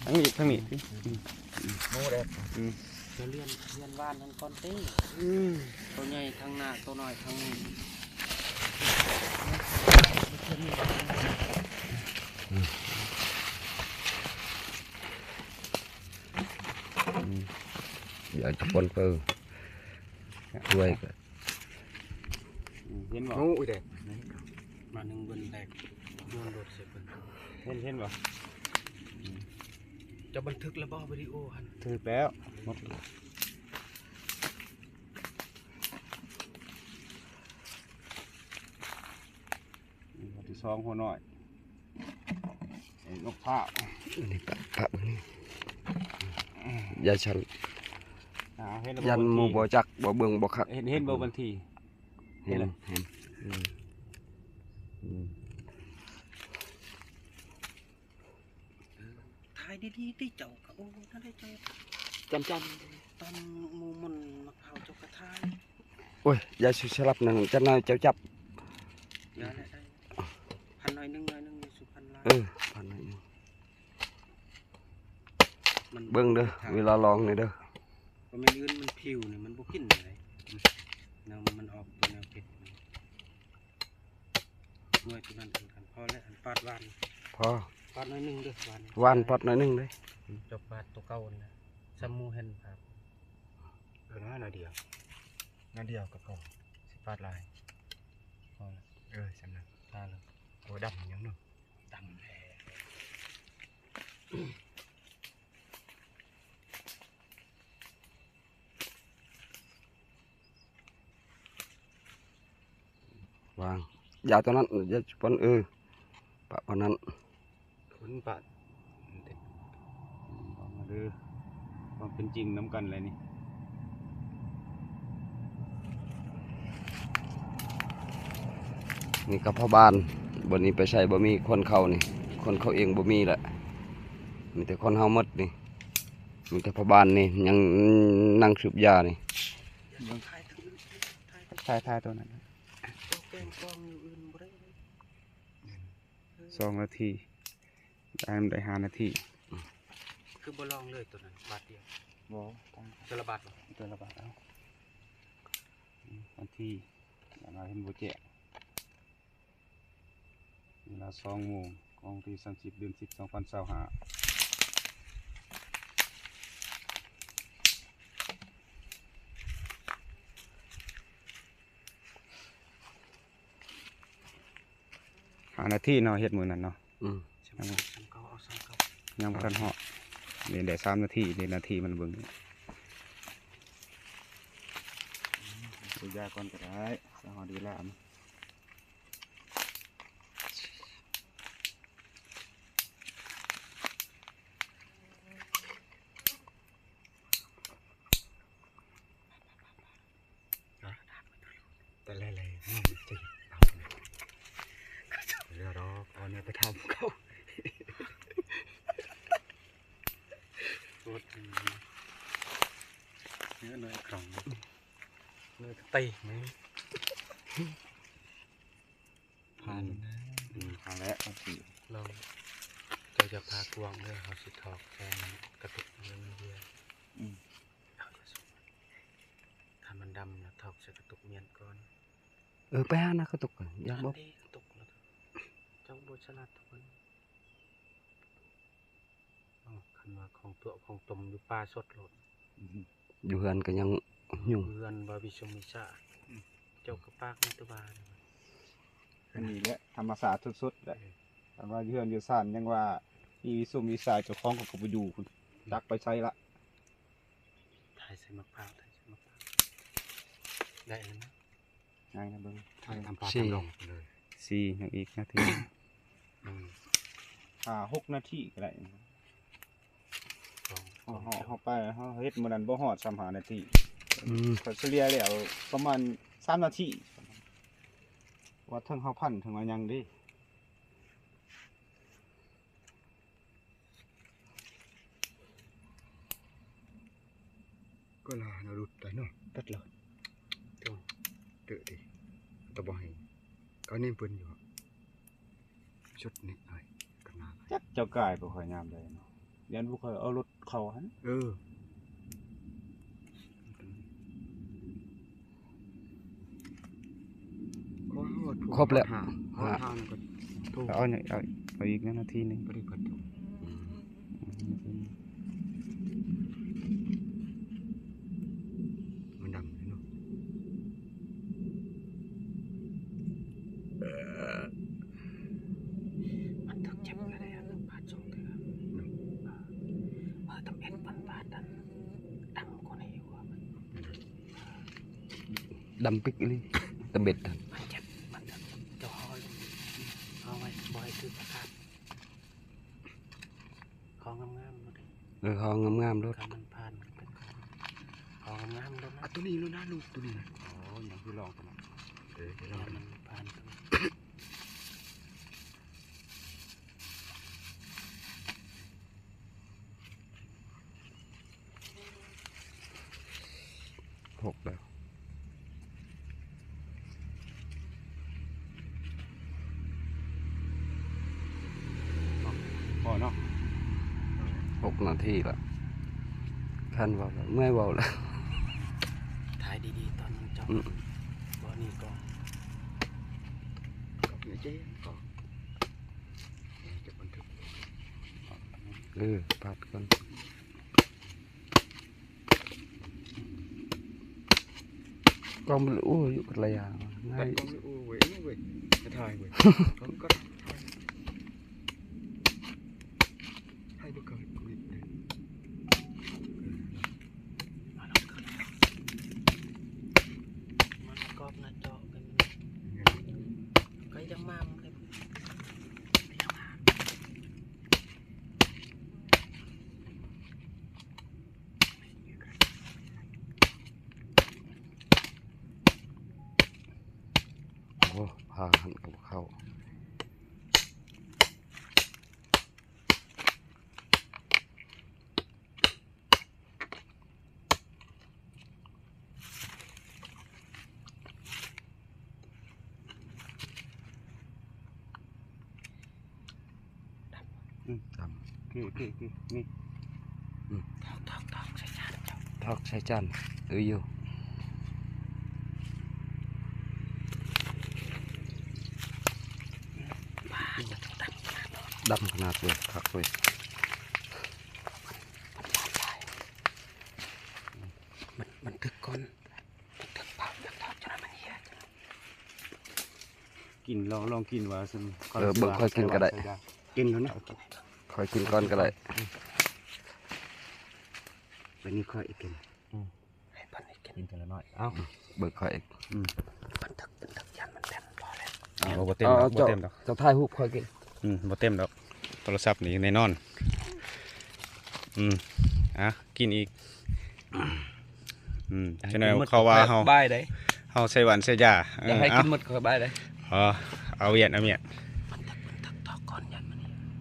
ທາງນີ້ ທາງນີ້ ອືມ ໂອ້ ແດດ ອືມ ຈະເລື່ອນ ເລື່ອນຫວ່ານຫັ້ນກ່ອນຕິ ອືມ ໂຕໃຫຍ່ທາງໜ້າ ໂຕນ້ອຍທາງນີ້ ອືມ ຢາກຈະປົນເປີ ດ້ວຍກໍ ເຫັນບໍ່? ໂອ້ຍ ແດດ ມາໜຶ່ງເບິ່ນແດດ ໂຍນລົດໃສ່ເພິ່ນ ເຫັນ ເຫັນບໍ່? ຈະບັນທຶກແລ້ວບໍ່ ວິດີໂອຫັ້ນ? ຖືກແລ້ວ ໝົດແລ້ວ ອັນທີສອງຫົວນ້ອຍ ໄອ້ນົກພ້າວ ອັນນີ້ປະ ປະເບິ່ງນີ້ ຢ່າຊັ້ນ ອ່າ ເຫັນແລ້ວບໍ່? ຢ້ານໝູ່ບໍ່ຈັກ ບໍ່ເບິ່ງບໍ່ຄັກ ເຫັນ ເຫັນບໍ່ວັນທີ? ເຫັນ ເຫັນ ເຫັນ ອືມ ອືມ ເອີ ຖ່າຍດີໆຕິເຈົ້າກໍ ໂອ້ ນັ້ນໄດ້ເຈົ້າ ຈຳໆ ຕອນໝູ່ມົນມະພ້າວເຈົ້າກໍຖ່າຍ ໂອ້ຍ ຢ່າຊິສະຫຼັບນັ້ນ ຈັກໜ້ອຍເຈົ້າຈັບ ໄດ້ໆ ໄດ້ ພັນໜ້ອຍໜຶ່ງ ໜ້ອຍໜຶ່ງ ຢ່າສຸພັນຫຼາຍ ເອີ ພັນໜ້ອຍໜຶ່ງ ມັນ ເບິ່ງເດີ ເວລາລອງນີ້ເດີ ບໍ່ແມ່ນອື່ນ ມັນຜິວນີ້ ມັນບໍ່ກິນເລີຍ ແນວມັນອອກຕົວແນວເຜັດ ໜ່ວຍຕົວນັ້ນຄືກັນ ພໍແລ້ວ ອັນປາດຫວ່ານ ພໍ ປາດໜ້ອຍໜຶ່ງເດີ ຫວ່ານ ຫວ່ານປາດໜ້ອຍໜຶ່ງເດ້ ຈອບປາດຕົວເກົ່າຫັ້ນແຫຼະ ສ່ຳໝູ່ເຫັນພາບ ເອີ ໜ້ອຍດຽວ ໜ້ອຍດຽວກໍພໍ ຊິປາດຫຼາຍ ພໍແລ້ວ ເອີ ສ່ຳນັ້ນ ພໍແລ້ວ ໂອ້ ດຳຫຍັງເນາະ ດຳແທ້. ວາງ ຢ່າຕົວນັ້ນ ຢ່າປະ ເອີ ປະ ປະນັ້ນ ຄົນປະ ເອົາມາເດີ ຄວາມເປັນຈິງນຳກັນແຫຼະນີ້ ນີ້ກໍພໍ່ບ້ານ ບ່ອນນີ້ໄປໃສບໍ່ມີຄົນເຂົ້ານີ້ ຄົນເຂົ້າເອງບໍ່ມີແຫຼະ ມີແຕ່ຄົນເຮົາໝົດນີ້ ມີແຕ່ພໍ່ບ້ານນີ້ຍັງນັ່ງສູບຢານີ້ ຖ່າຍ ຖ່າຍຕົວນັ້ນ ສອງນາທີ ໄດ້ ໄດ້ຫ້ານາທີ ຄືບໍ່ລອງເລີຍຕົວນັ້ນ ບາດດຽວ ບໍ່ ເທື່ອລະບາດບໍ່ ເທື່ອລະບາດ ເອົາ ອືມ ວັນທີ ຢ່າງວ່າເຫັນບໍ່ແຈ້ງ ເວລາສອງໂມງ ຂອງວັນທີສາມສິບ ເດືອນສິບ ສອງພັນຊາວຫ້າ ຫ້ານາທີເນາະ ເຮັດມື້ນັ້ນເນາະ ອືມ ຍັງບໍ່ ຍັງບໍ່ທັນຮອດ ນີ້ໄດ້ສາມນາທີ ນີ້ນາທີມັນເບິ່ງ ຊື້ຢາກ່ອນກໍໄດ້ ສາວດີແລ້ວ ແຕ່ແລະໆ ງາມຈິງ ເອົາເນາະ ເຫຼືອດອກ ເອົາແນວໄປທຳເຂົາ ໂຄດ ເນື້ອໜ້ອຍກອງ ເນື້ອກະຕິ ຜ່ານນະ ອືມ ຜ່ານແລ້ວ ລອງ ເຈົ້າຢ່າພາກວ້າງເດີ ເຮົາຊິຖອກແຊນກະຕຸກເງິນເດຍ ອືມ ຖ້າມັນດຳນະ ຖອກໃສ່ກະຕຸກມ້ຽນກ່ອນ ເອີ ໄປຫານະກະຕຸກ ຢ່າບໍ່ ກະຕຸກ ເຈົ້າບໍ່ສະຫຼາດທຸກຄົນ. ເອົ້າ ຄັນວ່າຂອງຕົວະຂອງຕົມຢູ່ປ່າສົດໂລດ ຢູ່ເຮືອນກໍຍັງຫຍຸ້ງ ເຮືອນວ່າວິສົມວິສາ ເຈົ້າກໍປາກໃນຕົວບ້ານ ອັນນີ້ແຫຼະທຳມະຊາດສຸດໆແຫຼະ ເອີ ຄັນວ່າຢູ່ເຮືອນຢູ່ຊານຍັງວ່າມີວິສົມວິສາ ເຈົ້າຂອງເຂົາກໍບໍ່ຢູ່ພຸ້ນ ຈັກໄປໃສລະ ຖ່າຍໃສ່ໝາກພ້າວ ຖ່າຍໃສ່ໝາກພ້າວ ໄດ້ແລ້ວນະ. ຍັງນະເບິ່ງ ຖ່າຍທຳປາ ສີ່ ທຳດອງໄປເລີຍ ສີ່ ຍັງອີກນາທີ ອືມ ຫ້າຫົກນາທີກໍໄດ້ ເຮົາ ເຮົາ ເຮົາໄປ ເຮົາເຮັດມື້ນັ້ນບໍ່ຮອດສາມຫ້ານາທີ ອືມ ຂ້ອຍສະເລ່ຍແລ້ວປະມານສາມນາທີ ວ່າເຖິງເຮົາພັນເຖິງວ່າຫຍັງເດ້. ກໍລານະຫຼຸດໄດ້ເນາະ ຕັດລະ ເຕີຕິ ຕະບໍ່ໃຫ້ ກໍນີ້ເພິ່ນຢູ່ ຊຸດນີ້ ອ້າຍ ກັນນາ ຈັກເຈົ້າກາຍບໍ່ຄ່ອຍງາມໃດເນາະ. ຢ້ານບໍ່ຄ່ອຍເອົາລົດເຂົ້າຫັ້ນ. ເອີ ຄົບແລ້ວ. ເອົາ ເອົາ ເອົາອີກນາທີໜຶ່ງ. ມັນດັງເນາະ ມັນຖືກຈັບແລ້ວເດ້ ບາດສອງເທື່ອ. ເອີ ເອີ ຕຳເບັດມັນບາດນັ້ນ ດຳກວ່ານີ້ຢູ່ວ່າມັນ ດຳປິກອີ່ຫຼີ ຕຳເບັດນັ້ນ. ມັນເຈັບ ມັນເຈັບ ເຈົ້າເອົາ ເອົາໄວ້ ບໍ່ໃຫ້ຖືກອາກາດ. ຂໍງາມໆໂລດ. ເອີ ຂໍງາມໆໂລດ. ຄັນມັນຜ່ານ ຂໍງາມໆໂລດ. ເອົາໂຕນີ້ໂລດນະ ລູກໂຕນີ້ນະ. ໂອ້ ຍັງຄືລອງຕົວນັ້ນ. ເອີ ລອງ ມັນຜ່ານ. ຫົກແລ້ວ ພໍເນາະ. ຫົກນາທີລະ ຄັນເວົ້າລະເມື່ອຍເວົ້າລະ. ຖ່າຍດີໆຕອນມັນເຈາະ. ອືມ ບໍ່ນີ້ກໍ ເອີ ປາດກ່ອນ. ກ້ອງມັນ ໂອ້ຍ ຢູ່ກັນຫຼາຍຢ່າງ ງ່າຍ. ຕັ້ງກ້ອງ ໂອ້ເວີຍ ເອີເວີຍ ຖ່າຍເວີຍ ກ້ອງກໍຖ່າຍ ຖ່າຍບໍ່ເຂົ້າ. ມັນກອບໜ້າຈໍກັນ ໃກ້ຈະມາ. ໂອ້ ພາຫັ້ນກໍເຂົ້າ. ອືມ ຕຳ ໂອເຄ ໂອເຄ ໂອເຄ ນີ້ ອືມ ຖອກ ຖອກ ຖອກໃສ່ຈານ ຖອກໃສ່ຈານ. ເອີ ຢູ່ ດຳຂະໜາດເລີຍ ຄັກເວີຍ. ມັນ ມັນຖືກກ່ອນ ມັນຖືກປາກ ມັນຖອກ ຈະໄດ້ມັນເຫຍ. ກິນ ລອງ ລອງກິນວ່າຊັ້ນ. ເອີ ເບິ່ງຂ້ອຍກິນກໍໄດ້ ກິນແລ້ວນະ ຂ້ອຍກິນກ່ອນກໍໄດ້. ອືມ ບາດນີ້ຂ້ອຍອີກກິນ. ອືມ ໃຫ້ເພິ່ນອີກກິນ ກິນເທື່ອລະໜ້ອຍ. ເອົ້າ ເບິ່ງຂ້ອຍອີກ. ອືມ ເພິ່ນຖືກ ເພິ່ນຖືກ ຢ້ານມັນແຕ່ນ ພໍແລ້ວ. ເອົາ ບໍ່ເຕັມດອກ ບໍ່ເຕັມດອກ ເຈົ້າຖ່າຍຮູບຂ້ອຍກິນ. ອືມ ບໍ່ເຕັມດອກ ໂທລະສັບນີ້ແນ່ນອນ. ອືມ ອ່ະ ກິນອີກ. ອືມ ຈັ່ງໃດເຂົາວ່າເຮົາ ເຮົາໃສ່ຫວານໃສ່ຢາ. ເອີ ຢາກໃຫ້ກິນໝົດ ເອົາ ຂ້ອຍບາຍເດ້. ອໍ ເອົາວຽດ ເອົາວຽດ.